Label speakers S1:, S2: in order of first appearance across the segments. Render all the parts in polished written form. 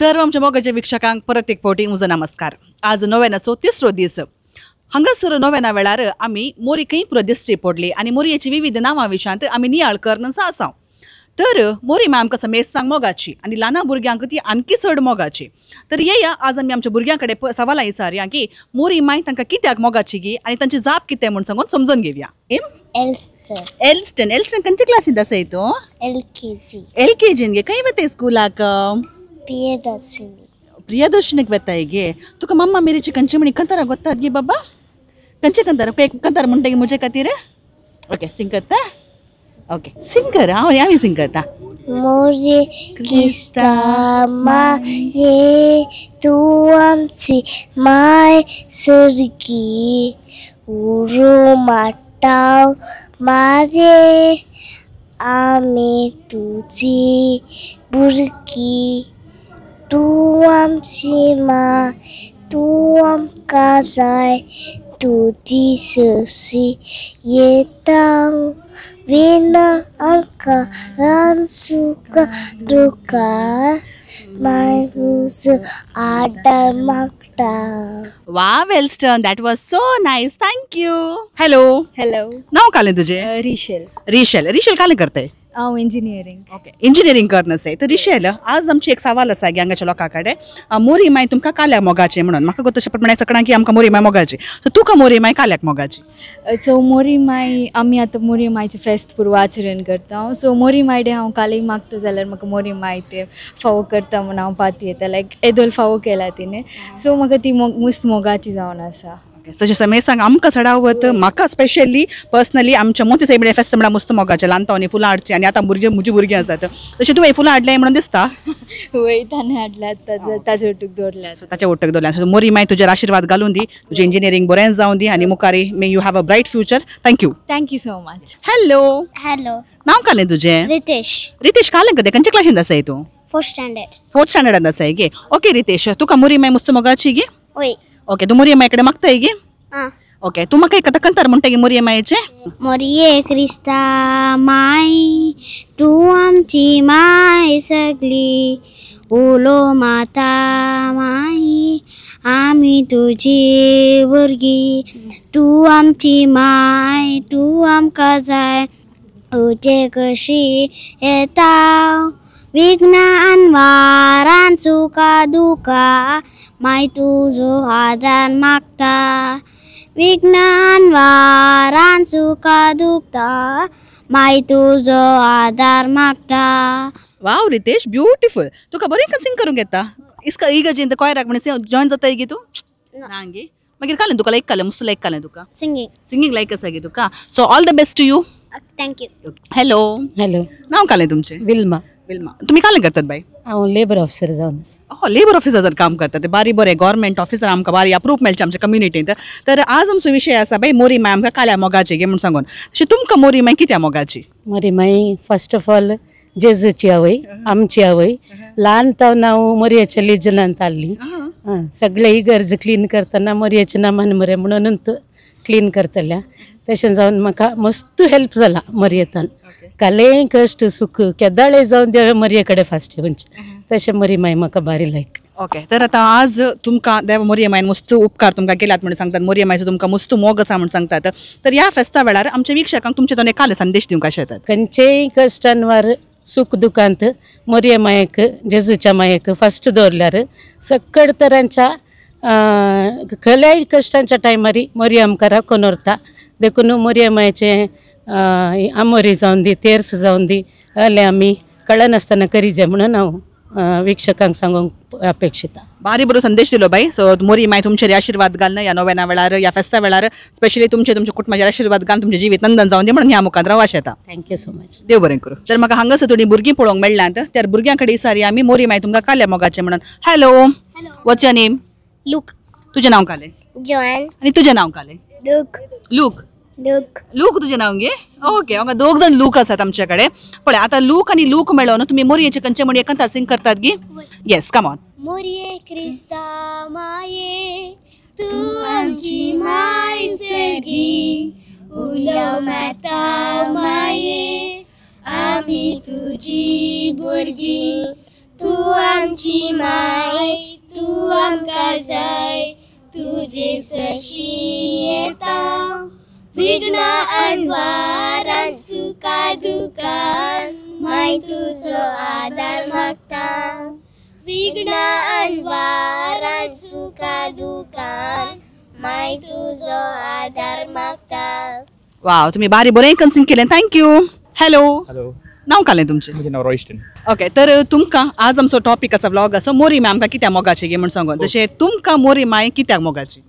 S1: सर्व आमच्या मोगाच्या वीक्षकांक परत एक फावटी म्हजो नमस्कार. आज नोव्यानाचो तिसरो दीस. हांगासर नोव्याना वेळार आमी मोरी खंय पुरो दिश्टी पडली आनी मोरयेची विविध नांवां विशयांत आमी नियाळ करून आसा. तर मोरी माय आमकां समेस्तांक मोगाची आनी ल्हान भुरग्यांक ती आणखी चड मोगाची. तर येया आज आमी आमच्या भुरग्यां कडेन सवालां विचारया की मोरी माय तांकां कित्याक मोगाची गी आनी तांची जाप कितें म्हूण सांगून समजून घेवया.
S2: एल्स्टन.
S1: एल्स्टन, एल्स्टन खंयच्या क्लासींत आसाय तूं?
S2: एल के जी.
S1: एल के जीन गे. खंय वताय स्कुलाक?
S2: प्रियदर्शिनी.
S1: प्रियदर्शिनीक वताय गे. तुका मम्मा मेरीची खंयची म्हणी कंतारा गोत्तात गे बाबा? खंयचे कंतार कंतार म्हणटा गे म्हजे खातीर? ओके सिंग करता? ओके सिंग कर. हांव आमी सिंग करता.
S2: मोरे क्रिस्ता माये तूं आमची माय सर्गी उरो माटाव मारे आमी तुजी भुरगीं तूं आमची माय तूं आमकां जाय तुजी सशी येता विना आमकां रान सुका दुका माय तुजो आदार मागता.
S1: वा Wellston, that was so nice. Thank you. Hello.
S3: Hello.
S1: नाव कालें तुजें?
S3: रिशेल.
S1: रिशेल, रिशेल कालें करताय?
S3: हांव इंजिनियरींग.
S1: ओके इंजिनियरींग करन आसाय. तर रिशेल आज आमची एक सवाल आसा गे हांगाच्या लोकां कडेन, मोरी माय तुमकां काल्याक मोगाची म्हणून. म्हाका गो तशें प्रमाणे सगळ्यांक की आमकां मोरी माय मोगाची, सो तुका मोरी माय काल्याक मोगाची?
S3: सो मोरी माय आमी आतां मोरी मायचें फेस्त पुरो आचरण करता. सो मोरी माय डे हांव कालेक मागता जाल्यार म्हाका मोरी माय ते फावो करता म्हूण हांव पाती येता. लायक येदोल फावो केला तिणें, सो म्हाका ती मुस्त मोगाची जावन आसा.
S1: तशें समेस्तांक आमकां चडावत म्हाका स्पेशली पर्सनली आमच्या मोती सायबिणी फेस्त म्हळ्यार मुस्त मोगाचें. ल्हान तावनी फुलां हाडचीं आनी आतां भुरगीं म्हजी भुरगीं आसात. तशें तुवें फुलां हाडलें म्हणून दिसता?
S3: वय ताणें हाडल्यात, ताजे ओटूक दवरल्यात.
S1: ताच्या ओटक दवरल्यात. मोरी माय तुजेर आशिर्वाद घालून दी, तुजें इंजिनियरींग बरें जावं दी आनी मुखारी may you have a bright future. Thank you.
S3: Thank you so much.
S1: Hello.
S2: Hello.
S1: नांव कालें तुजें?
S2: रितेश.
S1: रितेश कालें करता? खंयच्या क्लासींत आसाय तूं?
S2: Fourth standard.
S1: फोर्थ स्टँडर्डांत आसाय गे. ओके रितेश, तुका मोरी माय मुस्त मोगाची गे?
S2: वय.
S1: ओके तूं मोरी माय कडेन मागताय गे? ओके तूं म्हाका एक आतां कंतार म्हणटा गे मोरये मायेचें?
S2: मोरये क्रिस्ता माय तूं आमची माय सगली उलो माता माई आमी तुजी भुरगीं तूं आमची माय तूं आमकां जाय तुजे कशी येता विघ्न अनवारान सुखा दुखा माय तुजो आदार मागता विघ्न अनवारान सुखा दुखता माय तुजो आदार मागता.
S1: वाव रितेश, ब्युटिफूल. तुका बरें सिंग करूंक येता. इसका इगर्जेन कॉयराक म्हण जॉयन जाताय गे तूं? ना गे. मागीर कालें तुका लायक कालें मुस्त लायक कालें तुका?
S2: सिंगींग.
S1: सिंगींग लायक आसा गे तुका? So all the best to you.
S2: Thank you.
S1: Hello.
S4: Hello.
S1: नांव कालें तुमचें?
S4: विल्मा.
S1: विल्मा, तुमी कालें करतात बाय?
S4: हांव लेबर ऑफिसर जावन आसा.
S1: हो लेबर ऑफिसर काम करतात. बारी बरें, गव्हर्मेंट ऑफिसर आमकां बारी अप्रूप मेळचें आमच्या कम्युनिटींत. तर आज आमचो विशय आसा बाय मोरी माय आमकां काल्या मोगाची गे म्हूण सांगून. तशें तुमकां मोरी माय कित्याक मोगाची?
S4: मोरी माय फर्स्ट ऑफ ऑल जेजूची आवय, आमची आवय. ल्हान तावन हांव मोरयेच्या लिजनांत आहली. सगळे इगर्ज क्लीन करतना मोरयेचें नामान मरे म्हणून क्लीन करतल्या. तशें जावन म्हाका मस्त हेल्प जाला मोरयेतान. कालें कश्ट सुख केदाळे जावन देव मोरये कडेन फास्ट येवचें तशें मोरी माय म्हाका बारी लायक.
S1: ओके तर आतां आज तुमकां देव मोरये मायन मस्त उपकार तुमकां केल्यात म्हूण सांगतात, मोरये मायचो तुमकां मस्त मोग आसा म्हूण सांगतात. तर ह्या फेस्ता वेळार आमच्या वीक्षकांक तुमचे दोन काल संदेश दिवंक अशें येतात.
S4: खंयचेय कश्टान सुख दुखांत मोरये मायेक जेजूच्या मायेक फस्ट दवरल्यार सकड तरांच्या खल्याय कश्टांच्या टायमारी मोरये आमकां राखून व्हरता. देखून मोरये मायेचें आमोरी जावन दी, तेर्स जावन दी, अलें आमी कळनासतना करीजे म्हणून हांव वीक्षकांक सांगूंक अपेक्षिता.
S1: बारी बरो संदेश दिलो बाई. सो मोरी माय तुमचेर आशिर्वाद घालून ह्या नोव्याना वेळार, ह्या फेस्ता वेळार स्पेशली तुमचे तुमच्या कुटुंबाचेर आशिर्वाद घालून तुमचें जिवीत नंदन जावन दी म्हणून ह्या मुखार हांव आशेता.
S4: Thank you so much.
S1: देव बरें करूं. तर म्हाका हांगासर थोडीं भुरगीं पळोवंक मेळ्ळ्यांत, त्या भुरग्यां कडेन विचारया आमी मोरी माय तुमकां काल्या मोगाचें म्हणून. Hello. What's your name?
S2: Luke.
S1: तुजें नांव कालें?
S2: जॉन.
S1: आनी तुजें नांव कालें?
S2: लूक.
S1: लूक.
S2: लूक.
S1: लूक तुजें नांव गे? ओके हांगा दोग जाण लूक आसात आमचे कडेन. पळय आतां लूक आनी लूक मेळोन तुमी मोरयेचे खंयचे म्हण एकांतार सिंग करतात गी? Yes, come on.
S2: मोरये क्रिस्ता माये तूं आमची माय सगी उलो माता माये आमी तुजी भुरगीं तूं आमची माय जाय तुजे सरशी येता विघ्न अनवारान सुखा दुखान माय तुजो आदार मागता विघ्न अनवारान सुखा दुखान माय तुजो आदार मागता.
S1: वाव, तुम्ही बारी बरें कन्सीन केलें. Thank you. Hello.
S5: Hello.
S1: नाव कालें तुमचें?
S5: म्हजें नांव रॉयस्टन.
S1: ओके, तर तुमकां आज आमचो टॉपीक आसा व्लॉग आसा मोरी माय आमकां कित्याक मोगाची गे म्हण सांगून, तशें तुमकां मोरी माय कित्याक मोगाची?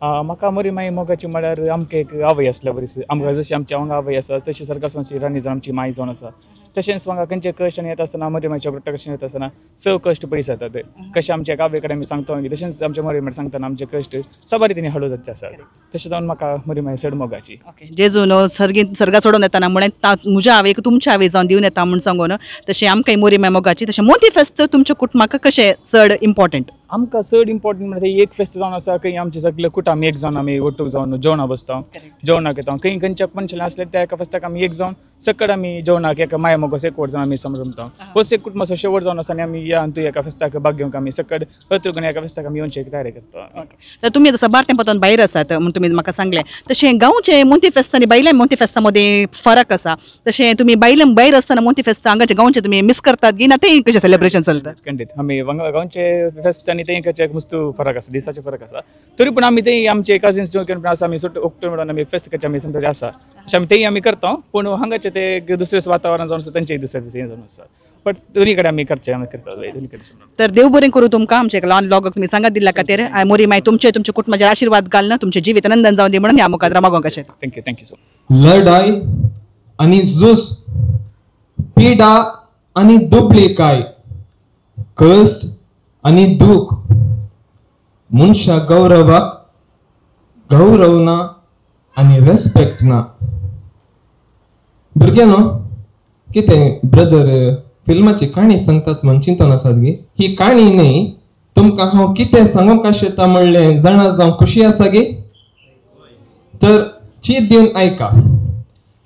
S5: म्हाका मोरी माय मोगाची म्हळ्यार आमकां एक आवय आसल्या बरी, आमकां जशी आमची हांगा आवय आसा तशी सारका राणी जावन आमची माय जावन आसा. तशेंच म्हाका खंयचे कश्ट येता आसतना मोरी मायच्या प्रोटेक्शन येता आसतना सव कश्ट पयस जातात. कशें आमच्या आवय कडेन आमी सांगता तशेंच आमच्या मोरी माय सांगतना आमचे कश्ट सबारी तिणी हळू जातचे आसा. तशें जावन म्हाका मोरी माय चड मोगाची.
S1: ओके, जेजून सर्गीन सर्गा सोडून येताना म्हळें म्हज्या आवयक तुमच्या आवय जावन दिवन येता म्हूण सांगून, तशें आमकां मोरी माय मोगाची. तशें मोती फेस्त तुमच्या कुटुंबाक कशें चड इम्पॉर्टंट?
S5: आमकां चड इम्पॉर्टंट म्हणल्यार एक फेस्त जावन आसा खंय आमचे सगळे कुटुंब एक जावन आमी ಒಟ್ಟು जावन जेवणाक बसता, जेवणाक येता. खंय खंयच्या मनशां आसले त्या एका फेस्ताक आमी एक जावन सकड आमी जेवणाक एका माया मोगोस एकवट जावन आमी समजता. होच एक कुटुंबाचो शेवट जावन आसा आनी आमी या अंतू एका फेस्ताक भाग घेवंक आमी सकड अतृगण एका फेस्ताक आमी येवचे तयारी करता.
S1: तर तुमी जसं बार तेंपातून भायर आसात म्हूण तुमी म्हाका सांगलें, तशें गांवचे मोती फेस्त आनी भायल्या मोती फेस्ता मदीं फरक आसा, तशें तुमी भायल्या भायर आसतना मोती फेस्त हांगाचे गांवचे तुमी मिस करतात की ना तें कशें सेलिब्रेशन चलता?
S5: खंडीत आमी गांवचे फेस्त आनी तें कशें मस्त फरक आसा, दिसाचे फरक आसा. तरी पूण आमी तें आमचे कजिन्स जेवण आसा आमी ऑक्टोबर म्हणून आमी फेस्त करचे आमी समजा आसा अशें आमी तेंय आमी करता. पूण हांगाचें ते दुसरेंच वातावरण जावन आसा तेंचें दुसरें हें जावन आसा, बट दोनी कडेन आमी करचें आमी करता दोनी कडेन.
S1: तर देव बरें करूं तुमकां आमचें एक ल्हान व्लॉग तुमी सांगात दिल्ल्या खातीर. मोरी माय तुमचे तुमच्या कुटुंबाचेर आशिर्वाद घालना, तुमचें जिवीत आनंदान जावं दी म्हणून ह्या मुखार मागोंक अशें.
S5: Thank you. Thank you so much.
S6: लढाय आनी झूज, पिडा आनी दुबळीकाय, कश्ट आनी दूख, मनशा गौरवाक गौरव ना आनी रेस्पेक्ट ना. भुरग्यांनो, कितें ब्रदर फिल्माची काणी सांगतात म्हण चिंतन आसात गे? ही काणी न्ही तुमकां हांव कितें सांगूंक आशेता म्हणलें जाणा जावंक खुशी आसा गे? तर चीत दिवन आयका.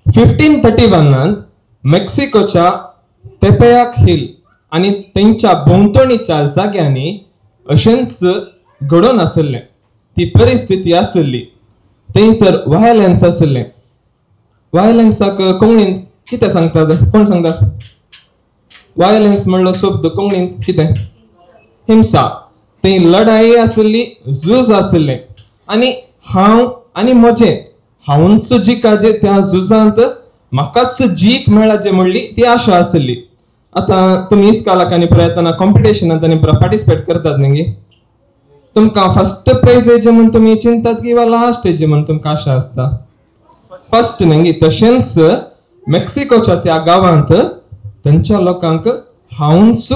S6: 1531 मेक्सिकोच्या तेपेयाक हिल आनी तेंच्या भोंवतणीच्या जाग्यांनी अशेंच घडोवन आसलें, ती परिस्थिती आसली. थंयसर व्हायलन्स आसलें. व्हायलन्साक कोंकणींत कितें सांगतात? कोण सांगता? व्हायलन्स म्हणलो शब्द कोंकणींत कितें? हिंसा. थंय लढाई आसली, झूज आसलें आनी हांव आनी म्हजें हांवूच जिकाजे त्या झुजांत म्हाकाच जीक मेळाचे म्हणली ती आशा आसली. आतां तुमी इस्कालाक आनी पळय कॉम्पिटिशनांत आनी पार्टिसिपेट करतात न्ही, तुमकां फर्स्ट प्रायज येचे म्हूण तुमी चिंतात किंवा लास्ट येचे म्हूण तुमकां आशा आसता? फर्स्ट न्ही. तशेंच मेक्सिकोच्या त्या गांवांत थंयच्या लोकांक हांवूच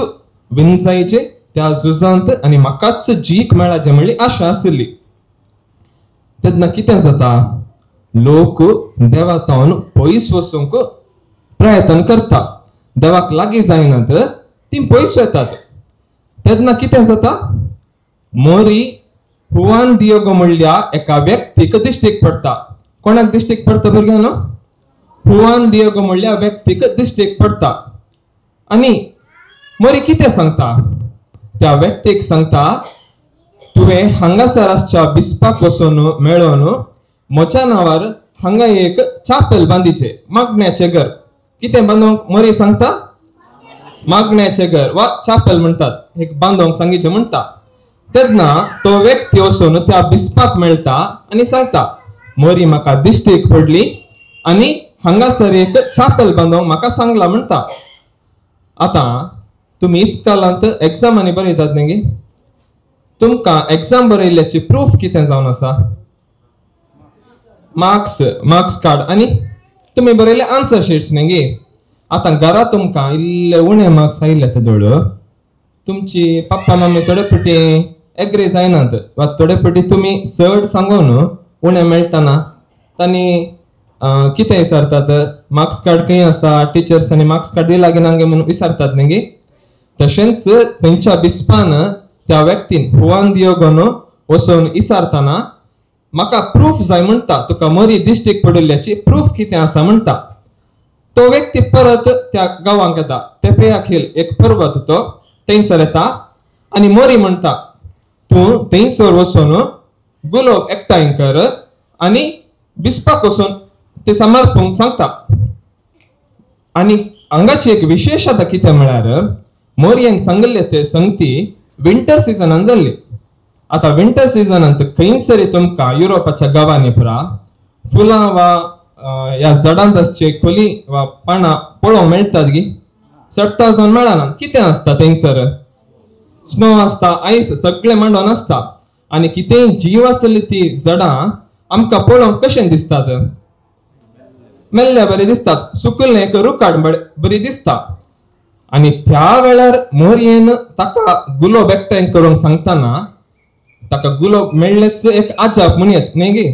S6: विंजायचे त्या झुजांत आनी म्हाकाच जीक मेळाचे म्हणली आशा आसली. तेन्ना कितें जाता, लोक देवा तावन पयस वचूंक प्रयत्न करता, देवाक लागीं जायनात, ती पयस वतात. तेन्ना कितें जाता, मोरी हुआन दियोगो म्हणल्या एका व्यक्तीक दिश्टीक पडटा. कोणाक दिश्टीक पडटा भुरग्यांनो? हुआन दियोगो म्हणल्या व्यक्तीक दिश्टीक पडटा. आनी मोरी कितें सांगता त्या व्यक्तीक? सांगता, तुवें हांगासर आसच्या बिस्पाक वचून मेळोवन म्हज्या नांवार हांगा एक चापेल बांदिचें, मागण्याचें घर. कितें बांदूंक मोरी सांगता? मागण्याचें घर वा चापेल म्हणटात, एक बांदूंक सांगीचें म्हणटा. तेन्ना तो व्यक्ती वचून त्या बिस्पाक मेळटा आनी सांगता, मोरी म्हाका दिश्टीक पडली आनी हांगासर एक चापेल बांदूंक म्हाका सांगला म्हणटा. आतां तुमी इस्कालांत एग्जामांनी बरयतात न्ही, तुमकां एग्जाम बरयल्ल्याची प्रूफ कितें जावन आसा? मार्क्स, मार्क्स कार्ड आनी तुमी बरयले आन्सर शीट्स न्ही. आतां घरा तुमकां इल्ले उणे मार्क्स आयिल्ले ते दोळ तुमची पप्पा मम्मी थोडे फावटी एग्री जायनात वा थोडे फावटी तुमी चड सांगून उणें मेळटना तांणी कितें विचारतात, मार्क्स कार्ड खंय आसा, टिचर्सांनी मार्क्स कार्ड दिला की ना म्हणून विचारतात न्ही. तशेंच थंयच्या बिस्पान त्या व्यक्तीन हुआन दियोगोन वचून विचारतना म्हाका प्रूफ जाय म्हणटा, तुका मरी दिश्टीक पडिल्ल्याची प्रूफ कितें आसा म्हणटा. तो व्यक्ती परत त्या गांवांक येता, तेपेयाक हिल एक पर्वत तो थंयसर येता आनी मोरी म्हणटा, तूं थंयसर वचून गुलोब एकठांय कर आनी बिस्पाक वचून ते समर्पूंक सांगता. आनी हांगाची एक विशेशता कितें म्हळ्यार मोरयेन सांगिल्ले ते संगती विंटर सिजनान जाल्ली. आतां विंटर सिजनांत खंयसरी तुमकां युरोपाच्या गांवांनी पुरा फुलां वा ह्या झाडांत आसचे खोली वा पानां पळोवंक मेळटात गी? चडटा वचून मेळना. कितें आसता थंयसर? स्नो आसता, आयस सगळें मांडोन आसता आनी कितेंय जीव आसली ती झाडां आमकां पळोवंक कशें दिसतात? मेल्ल्या बरी दिसतात, सुकल्लें एक रुखाड बरी दिसता. आनी त्या वेळार मोरयेन ताका गुलोब एकठांय करूंक सांगतना ताका गुलोब मेळ्ळेच एक आजाप म्हणयेत न्ही गी?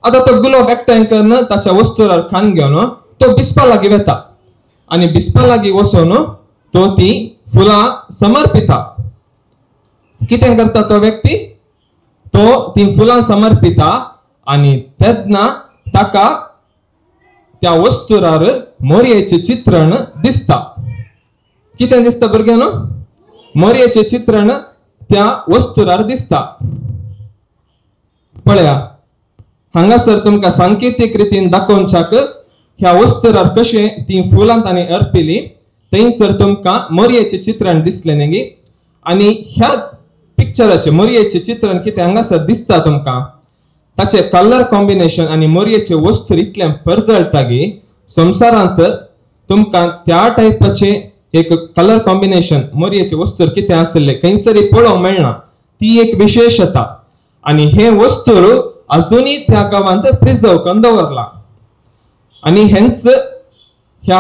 S6: आतां तो गुलोब एकठांय करून ताच्या वस्तुरार खान घेवन तो बिस्पा लागीं वता आनी बिस्पा लागीं वचून तो ती फुलां समर्पिता. कितें करता तो व्यक्ती? तो ती फुलां समर्पिता आनी तेन्ना ताका त्या वस्तुरार मोरयेचें चित्रण दिसता. कितें दिसता भुरग्यांनो? मोरयेचें चित्रण त्या वस्तुरार दिसता. पळया हांगासर तुमकां सांकेतीक रितीन दाखोवच्याक ह्या वस्तुरार कशें ती फुलां ताणें अर्पिली थंयसर तुमकां मोरयेचें चित्रण दिसलें न्ही? आनी ह्या पिक्चराचें मोरयेचें चित्रण कितें हांगासर दिसता तुमकां? ताचें कलर कॉम्बिनेशन आनी मोरयेचें वस्तूर इतलें परजळटा गी संवसारांत तुमकां त्या टायपाचें एक कलर कॉम्बिनेशन मोरयेचें वस्तूर कितें आशिल्लें खंयसरी पळोवंक मेळना. ती एक विशेशता. आनी हें वस्तूर अजुनूय त्या गांवांत प्रिजर्व करून दवरलां. आनी हेंच ह्या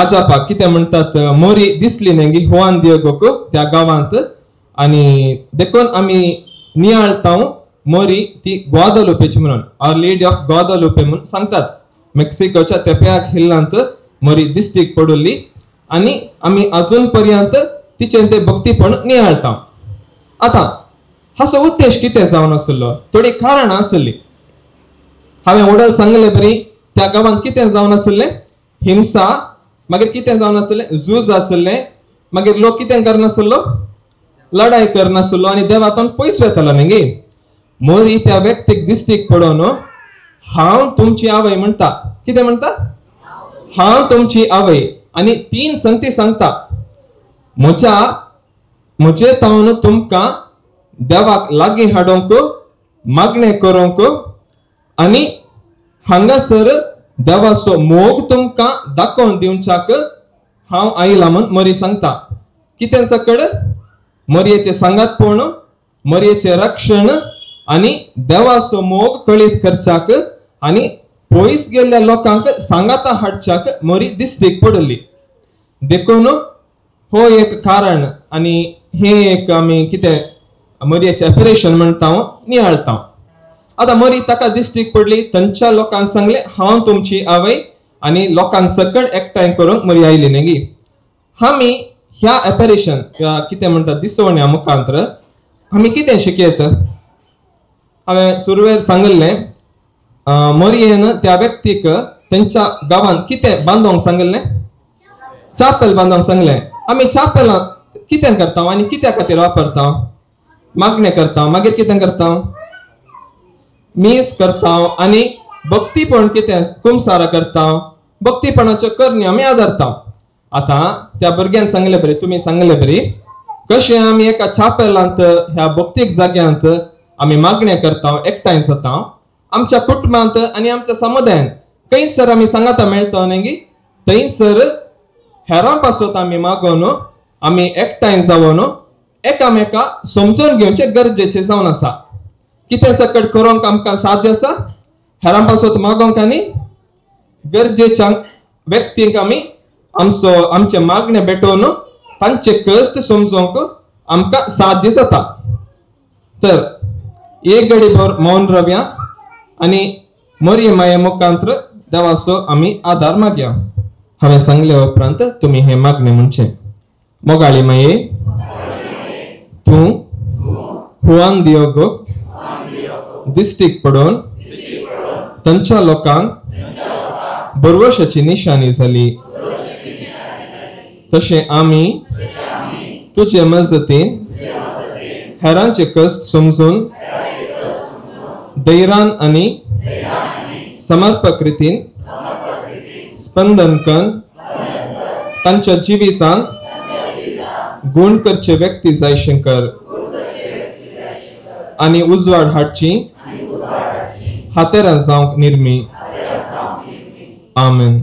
S6: आजापाक कितें म्हणटात मोरी दिसली न्ही हुआन दिएगोक त्या गांवांत. आनी देखून आमी नियाळता मोरी ती ग्वादालुपेची म्हणून, आवर लेडी ऑफ ग्वादालुपे म्हणून सांगतात. मेक्सिकोच्या तेपेयाक हिल्लांत मोरी दिस्टीक पडुल्ली आनी आमी अजून पर्यंत तिचें ते भक्तीपण नियाळता. आतां हाचो उद्देश कितें जावन आशिल्लो? थोडीं कारणां आशिल्लीं. हांवें वडल सांगलें बरी त्या गांवांत कितें जावन आशिल्लें? हिंसा. मागीर कितें जावन आशिल्लें? झूज आशिल्लें. मागीर लोक कितें करनाशिल्लो? लढाई करनाशिल्लो आनी देवातून पयस वतालो न्ही गे? मोरी त्या व्यक्तीक दिस्टीक पडोवन हांव तुमची आवय म्हणटा. कितें म्हणटा? हांव तुमची आवय. आनी तीन संगती सांगता, म्हज्या म्हजे तावन तुमकां देवाक लागीं हाडूंक, मागणें करूंक आनी हांगासर देवाचो मोग तुमकां दाखोवन दिवच्याक हांव आयला म्हूण मोरी सांगता. कितें सकड? मोरयेचें सांगातपण, मोरयेचें रक्षण आनी देवाचो मोग कळीत करच्याक आनी पयस गेल्ल्या लोकांक सांगाता हाडच्याक मोरी दिस्टीक पडली. देखून हो एक कारण आनी हें एक आमी कितें मोरयेचें ऑपरेशन म्हणटा नियाळता. आतां मोरी ताका दिस्टीक पडली, थंयच्या लोकांक सांगलें हांव तुमची आवय आनी लोकांक सकट एकठांय करूंक मोरी आयली न्ही गी? आमी ह्या ऑपरेशन कितें म्हणटा दिसवण्या मुखांतर आमी कितें शिकयत? हांवें सुरवेर सांगिल्लें मोरयेन त्या व्यक्तीक तेंच्या गांवांत कितें बांदोंक सांगिल्लें? चापेल बांदोंक सांगलें. आमी चापेलां कितें करता आनी कित्या खातीर वापरता? मागणें करता. मागीर कितें करता? मीस करता आनी भक्तीपण कितें कुमसारा करता. भक्तीपणाच्यो करणी आमी आदारता. आतां त्या भुरग्यान सांगलें बरी, तुमी सांगलें बरी, कशें आमी एका चापेलांत ह्या भक्तीक जाग्यांत आमी मागणें करता, एकठांय जाता आमच्या कुटुंबांत आनी आमच्या समुदायांत खंयसर आमी सांगाता मेळटा न्ही थंयसर हेरां पासत आमी मागोवन आमी एकठांय जावन एकामेका समजून घेवचें गरजेचें जावन आसा. कितें सकट करूंक आमकां साध्य आसा? हेरां पासत मागोवंक आनी गरजेच्या व्यक्तींक आमी आमचो आमचें मागणें भेटोवन तांचे कश्ट समजोवंक आमकां साध्य जाता. तर एक घडी भर मौन रावया आनी मोरये माये मुखांत्र देवाचो आमी आदार मागया. हांवें सांगले उपरांत तुमी हें मागणें म्हणचें. मोगाळी माये, तूं हुआन दिएगोक दिस्टीक पडोवन तांच्या लोकांक बरवशाची निशाणी जाली, तशें आमी तुजे मजतीन हेरांचे कश्ट समजून धैर्यान आनी समर्पक रितीन स्पंदन करून तांच्या जिवितांत गुण करचे व्यक्ती जायशें कर आनी उजवाड हाडची हातेरां जावंक निर्मी. आमेन.